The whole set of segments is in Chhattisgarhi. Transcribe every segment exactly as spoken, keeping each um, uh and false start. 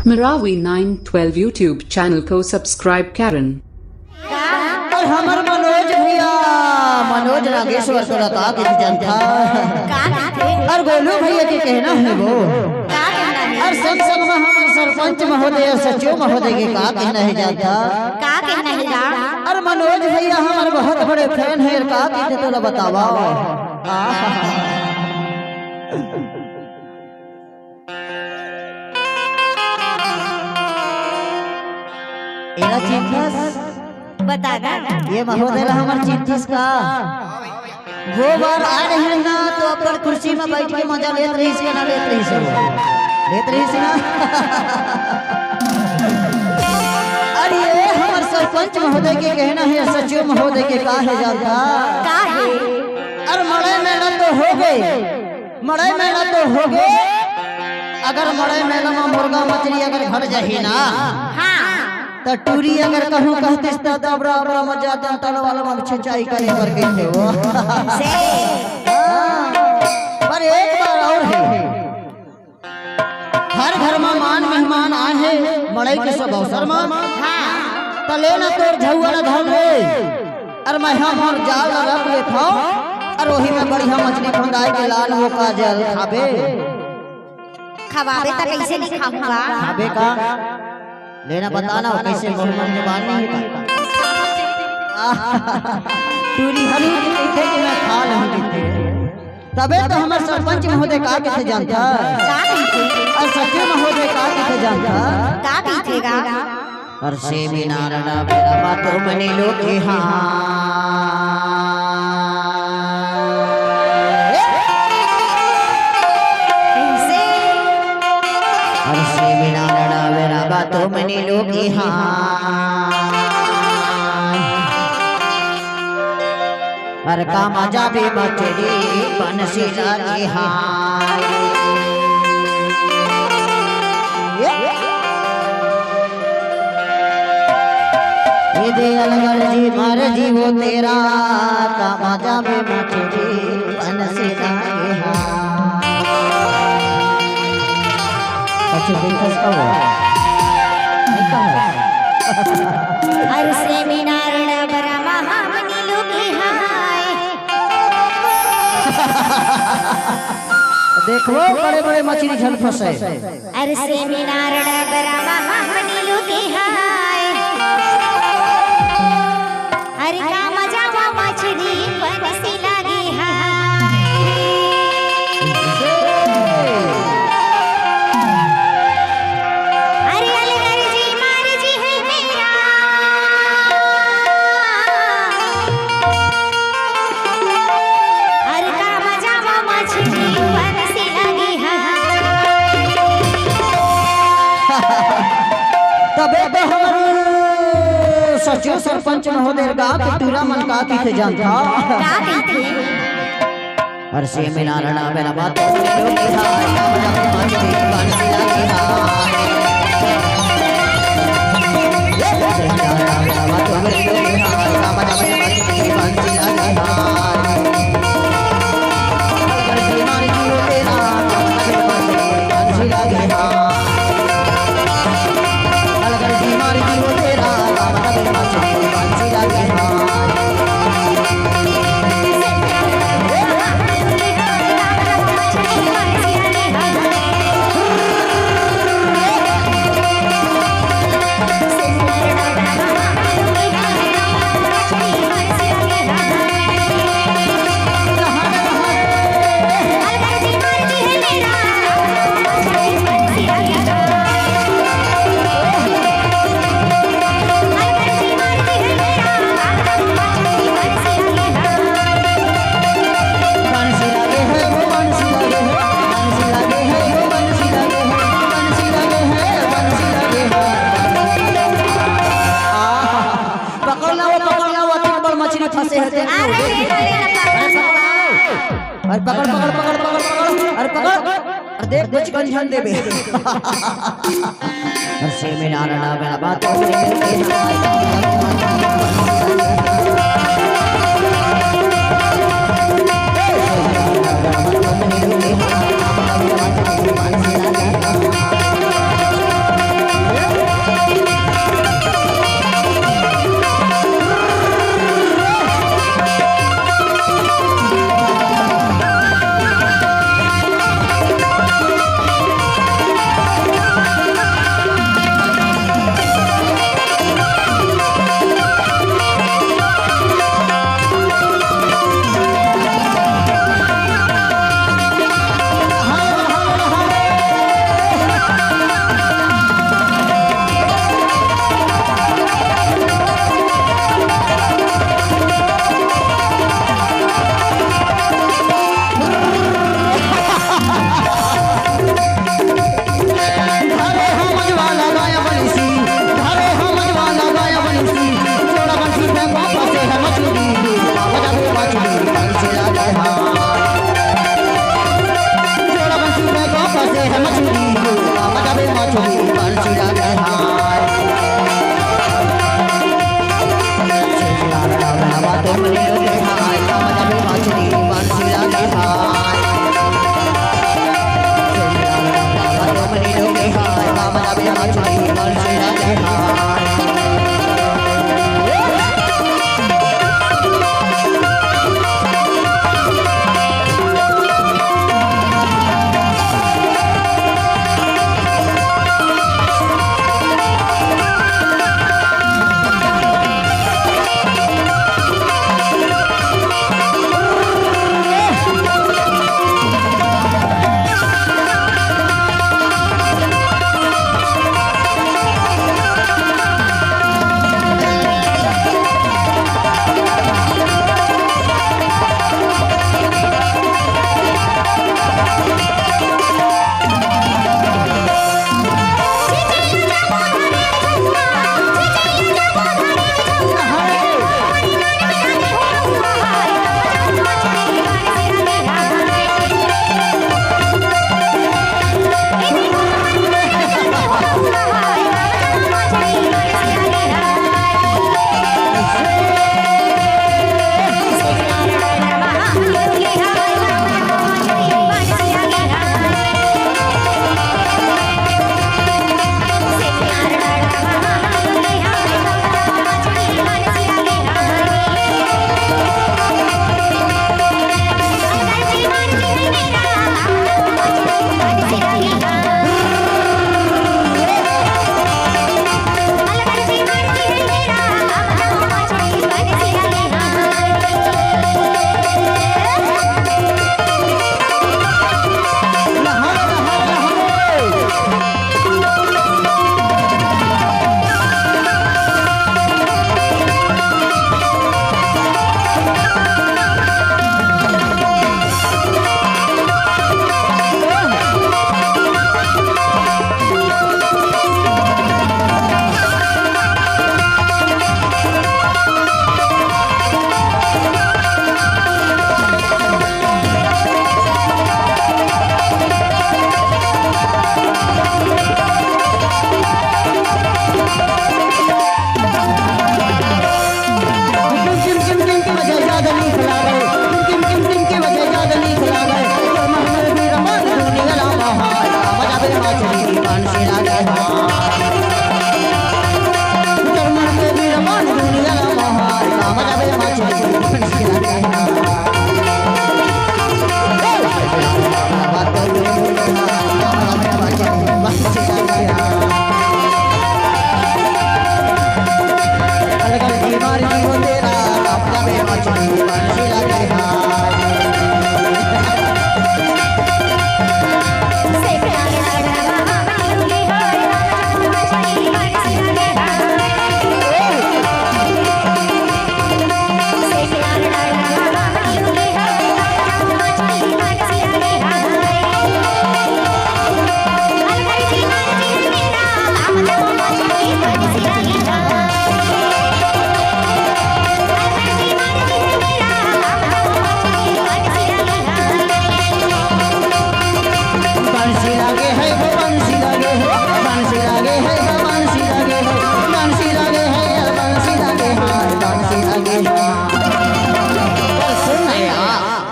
Marawi nine twelve YouTube channel को subscribe करें। और हमर मनोज भैया, मनोज नागेश्वर तोला का कहिथे जानथा? का कहिथे? और गोलू भैया के कहना हे वो। का कहना हे? और संग संग में हमर सरपंच महोदय और सचिव महोदय के का कहना हे जानथा? का कहना हे गा? और मनोज भैया हमर बहुत बड़े fan हे, का कहिथे तोला बतावा। आहा। एला चिंतस? बता ना। ये महोदय ला हमर चिंतस का? वो बार आए रहे ना, तो अपन कुर्सी में बैठ के मजा लेत रहिस के ना लेत रहिस वो? लेत रहिस ना? अरे, ये हमर सरपंच महोदय के कहना हे, सचिव महोदय के का हे जानथा? का हे? अरे, मड़ई मेला तो होगे, मड़ई मेला तो होगे, अगर मड़ई मेला में मुर्गा मछली अगर घट जाही ना, हाँ। त टूरी अगर कहूँ कहतिस त अबरा अबरा मजा दंतल वाला में छिंचाई करे बर कहिथे वो। से। हाँ। पर एक बार और हे, हर घर में मान मेहमान आए हे, मड़ई के शुभ अवसर में। हाँ। त ले ना तोर झउआ ला धर ले। अरे मैं हमर जाल ला रख लेथव, अरे ओही में बढ़िया मछली फंदाए के लान वो काजल खाबे। खवाबे त कइसे नइ खाहूँ गा? खाबे का? ले ना बता ना, कइसे मुँह मन जबान नइ हे का? टूरी हरी कहिथे कि मैं खा लूँ कहिथे। तभे तो हमर सरपंच महोदय का कहिथे जानथा? का कहिथे? अउ सचिव महोदय का कहिथे जानथा? का कहिथे गा? अरे सेमिनार डबरा म तुमनी लोग के हाँ। कइसे? अरे सेमिनार डबरा म तुमनी लोग के हाँ। अरे का मजा बे मछरी बंसी लगे हाय। ये दे अलगर जी मर जी वो तेरा, का मजा बे मछरी बंसी लगे हाय। अच्छा, देखस का हुआ? नहीं कहा। अरे सेमिनार डबरा म हमनी लोग के हाय। देखो, बड़े-बड़े मछली झन फंसे। अरे सेमिनार डबरा म हमनी लोग के हाय। अरे का मजा वो मछरी बंसी लगे हाय। अरे अलगर जी मर जी हे मेरा। अरे का मजा वो मछरी बंसी लगे हाय। तभे तो हमर सचिव सरपंच महोदय गाँव के टूरा मन का कहिथे जानथा? का कहिथे? अरे सेमिनार डबरा म तुमनी लोग के हाय, का मजा बे मछरी बंसी लगे हाय। सेमिनार डबरा म तुमनी लोग के हाय, का मजा बे मछरी बंसी लगे हाय। अलगर जी मारी जीव तेरा, का मजा बे मछरी बंसी लगे हाय। अलगर जी मारी जीव तेरा, का मजा बे मछरी बंसी लगे हाय। पकड़ ना वो, पकड़ ना वो, अतिक बड़ मछली फंसे हे तेरे। अरे, ले ना, ले ना, पकड़ ना। अरे पकड़, पकड़, पकड़, पकड़, पकड़। अरे पकड़। अरे देख, कुछ गंजन देबे। अरे सेमिनार डबरा म तुमनी लोग के हाय।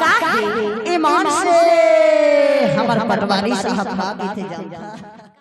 का हे? ईमान से हमर पटवारी साहब का कहिथे जानथा?